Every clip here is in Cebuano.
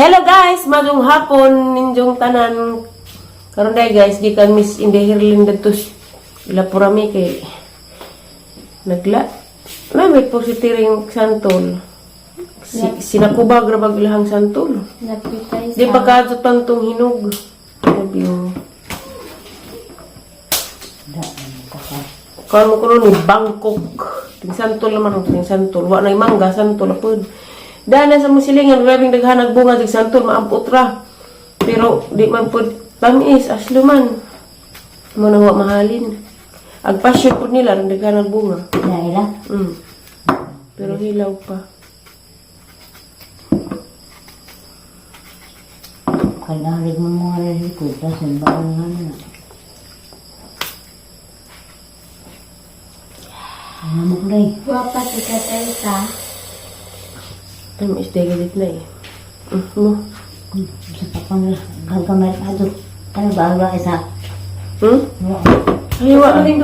Hello guys, maayong hapon ninyong tanan. Karon day guys, gikan Miss Inday Herlin dadto ila purami kay nagla. Na may positiring santol. Si, sinakubag ra bag ilahang santol. Napitay Di pa kadto tantong hinog. Love you. Kuan mo kuno ni Bangkok. Ting santol naman ang ting santol. Wa nay mangga santol apod. Dana sa musilingan grabing daghan bunga dig santol maabot ra. Pero di man pud tamis aslo man. Mo nang wa mahalin. Ag passion pud nila ring daghan bunga. Dahil. Pero hilaw pa. Kailangan mo mga lalikod, tapos ang baon nga na. Ano mo kulay? Guwapa si Kataysa. Tamis day galit na eh. Mo. Sa papang gagamay ka doon. Ano ba ang isa? Ay wa. Gamay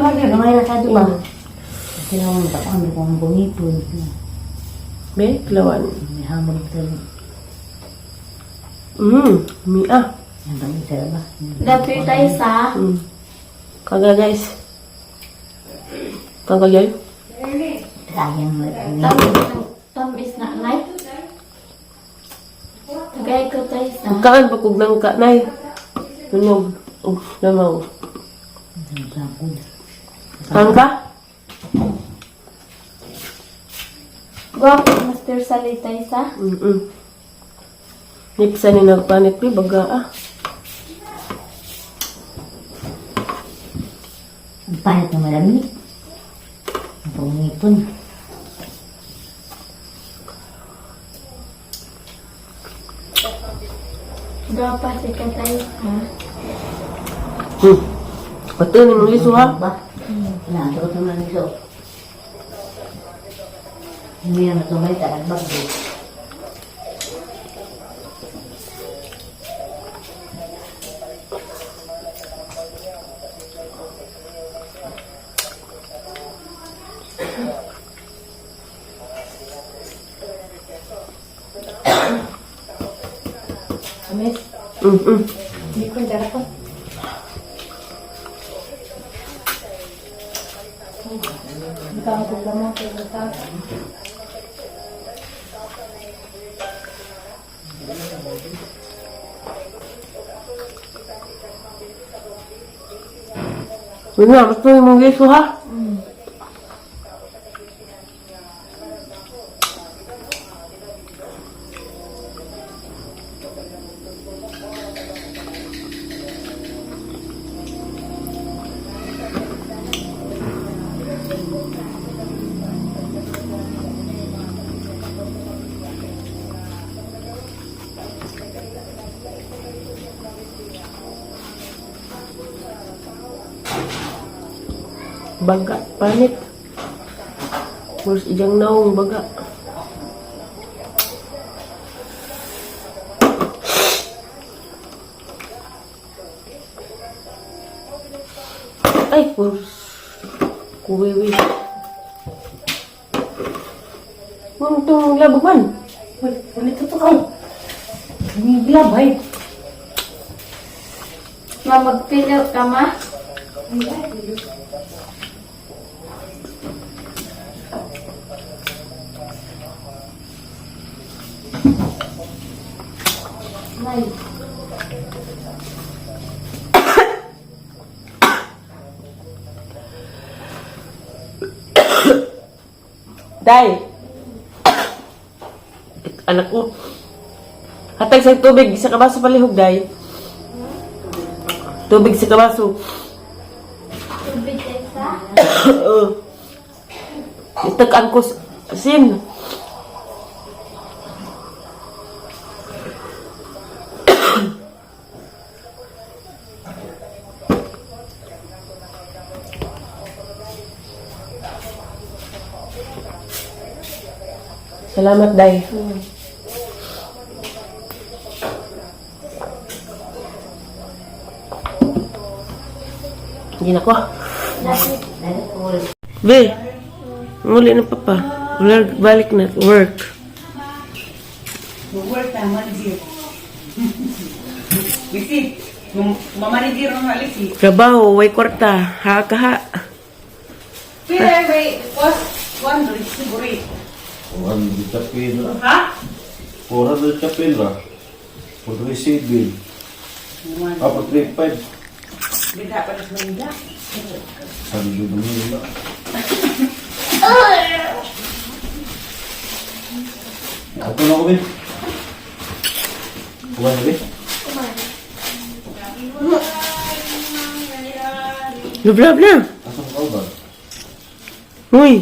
na ka doon ba? Sila mo tapang ko ang gumipon. Be, klawan. May hamon ko. Mia. Ang dami sila ba? Napitay sa. Kaga guys. Kaga guys. Sayang mo. Tamis na nay. Tagay ko taysa. Kaan pa kog nangka nay. Tunog og lamaw. Kaan ka? Guwapo Master Sally taysa. Nipsa ni nagpanit mi baga ah. Ang pahit na marami. Ang pangipon. Guwapa si Kataysa. Pato ni mong liso ha. Ba? Nato ko naman iso. Hindi na tumay tarag bagyo. Amis. Hindi ko dara ko. Wala, pato ni mong liso ha. Baga, panit. Murs ijang naong baga. Ay, kurs. Kuwiwi. Mong labog man. Ulit ito ka. Naglabay. Ma magpilo ka ma. Nay. Day. Anak ko. Hatag sa tubig sa kabaso palihog, Day. Tubig sa kabaso. Tubig taysa. Oo. Itakaan ko asin. Salamat, Day. Hindi na ko. Lapit. Be, muli na papa. Balik na work. Work na man. Bisi, mamanigir ng alisi. Trabaho, way kwarta. Ha ka ha. Pila may was one siguro. 400 chapin ra. Ha? 400 chapin ra. 437. Ah, 435. Bida pa sa Manila. Sabi ko naman wala. Ato na ko, be. Kuha na, be. Lublab na. Asa mo ka ba? Uy.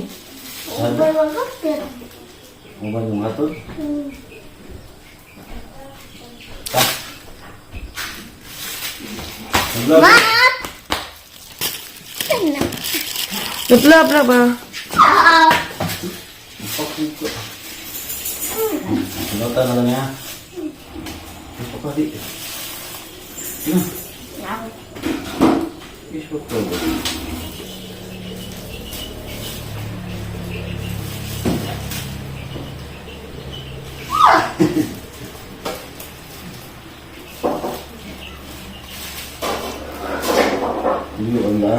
Sana? Uban yung hatod? Ta. Lublab. Lublab na ba? Pakita. Sinota na lang niya. Ito pa di. Na. Isok to ba? Hindi ko na.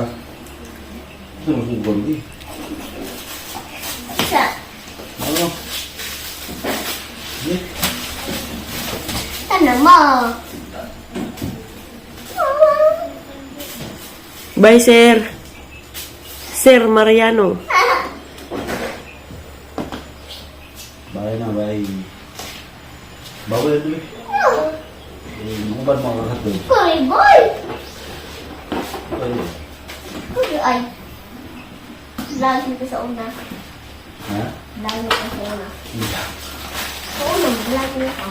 Ito mo si Gondi. Ano? Hindi. Ano mo? Bye, sir. Sir Mariano. Bye na, bye. Bawal ito eh. Eh, uban mo ang hatod. Kuy, boy! Ay, Kuy, ay. Lagi ko sa una. ha? Lagi ko sa una. Hindi. Sa una, lagi ako.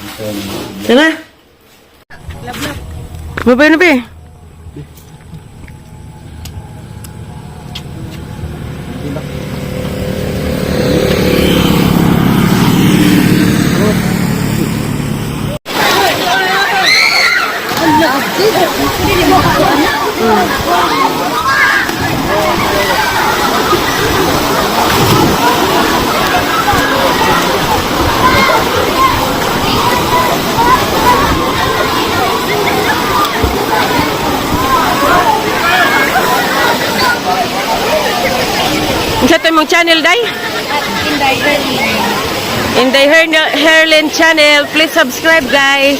Ito, Tara. Babay na, be. Unsa to imong channel, Day? Inday Herlin. Inday Herlin channel. Please subscribe, guys.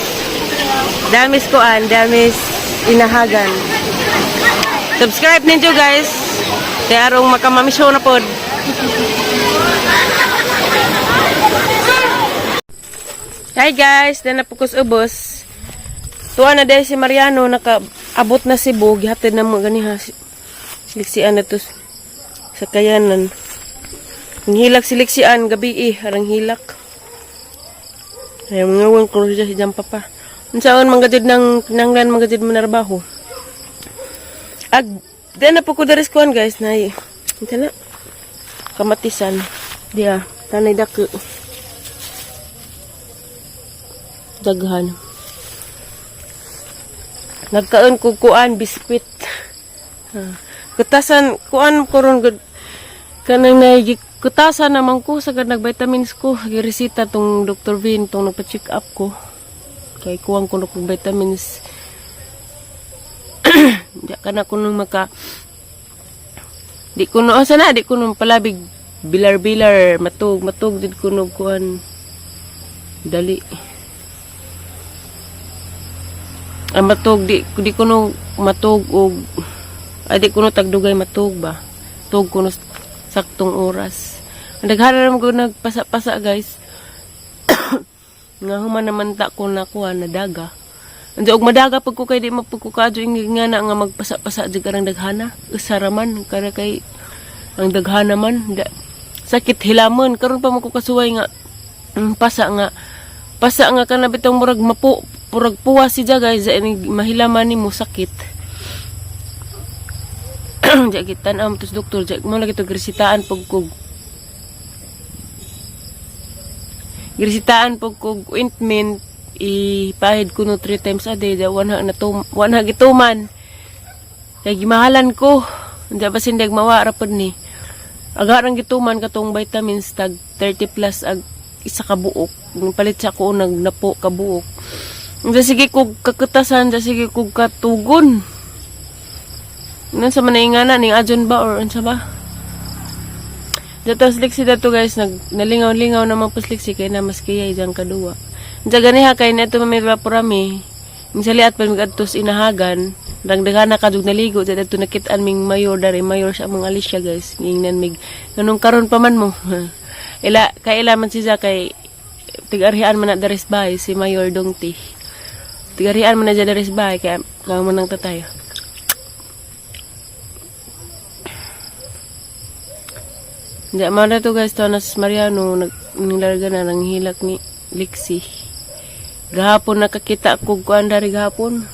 Damis kuan, damis inahagan. Subscribe ninyo, guys. Kaya arong makamamisyo na pod. Hi guys, dana po kus ubos. Tuwa na dahil si Mariano nakaabot na Cebu, gihatid na mo ganiha. Liksian na to sa kayanan. Ang hilak siliksian gabi eh, arang hilak. Ay mga wan ko siya si Jam Papa. Unsaon man gajud nang kinahanglan man gajud manarbaho. Ag di na po ko daris kuan guys nay. Unsa na? Kamatisan. Diya, tanay dako. Daghan. Nagkaon ko kuan biskwit. Ah, kutasan kuan ko ron gud kanang nay kutasan naman ko sa nag vitamins ko giresita tong Dr. Vin tong nagpa-check up ko kay kuwang ko kog vitamins. Di ka na kuno maka di kuno asa na di kuno palabig bilar-bilar matug matug did kuno kuan dali ang matug di di kuno matug og ay di kuno tagdugay matug ba tug kuno saktong oras. Ang daghan ra ko nagpasa-pasa guys nga human naman ta ko nakuha na daga. Andiyo og madaga pag ko kay di mapagkukadyo ing nga na nga magpasa-pasa jud karang daghana. Usa ra man kara kay ang daghana man da, sakit hilamon karon pa mo ko kasuway nga pasa nga kana bitong murag mapu murag puwas si guys ini mahilaman nimo sakit. Ja gitan-aw tos doktor ja mo lagi to gresitaan pag kog gresitaan pag kog ointment ipahid ko no 3 times a day da wana na tum wana gituman kay gimahalan ko hindi ba sindag mawa ra pud ni agarang gituman katong vitamins tag 30 plus ag isa ka buok. Palit sa ako nag napo ka buok. Unsa sige kog kakutasan, unsa sige kog katugon. Unsa man na ning ajon ba or unsa ba? Datos liksi dato, guys, nag nalingaw-lingaw naman po liksi kay na mas kiyay dyan kaduwa. Unsa ganiha kay neto mami purami. Misaliat pa migadtos inahagan, dagdagan na kadug naligo sa dato nakit-an ming mayor dari, mayor sa among Alicia, guys. Ngingnan mig nganong karon pa man mo. Ila kay ila man siya kay tig-arihan man na daris bahay si Mayor Dongti. Tig-arihan man na dyan daris bahay kaya kamo nang tatay. Hindi, mao na to, guys, to nas Mariano, nag, nilarga na ng hilak ni Lixie. Gahapon nakakita kog kuan dari gahapon.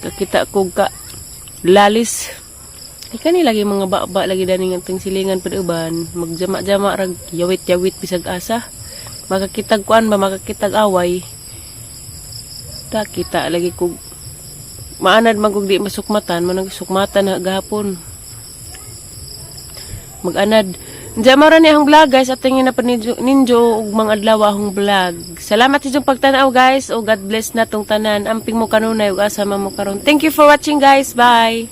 Kakita kog ka lalis. Ay kani lagi mga baba lagi dani nga ting silingan pud uban, magjama-jama rag yawit-yawit bisag asa. Makakitag kuan ba, makakitag away. Ta kita lagi kog maanad man kog di masukmatan, man sukmatan na gahapon mag-anad. Diyan mao ra ni ang vlog, guys, at tingin na pa ninyo, ninyo og mga adlaw akong vlog. Salamat sa inyong pagtanaw, guys, o God bless na tong tanan. Amping mo kanunay ug asa man mo karon. Thank you for watching, guys. Bye.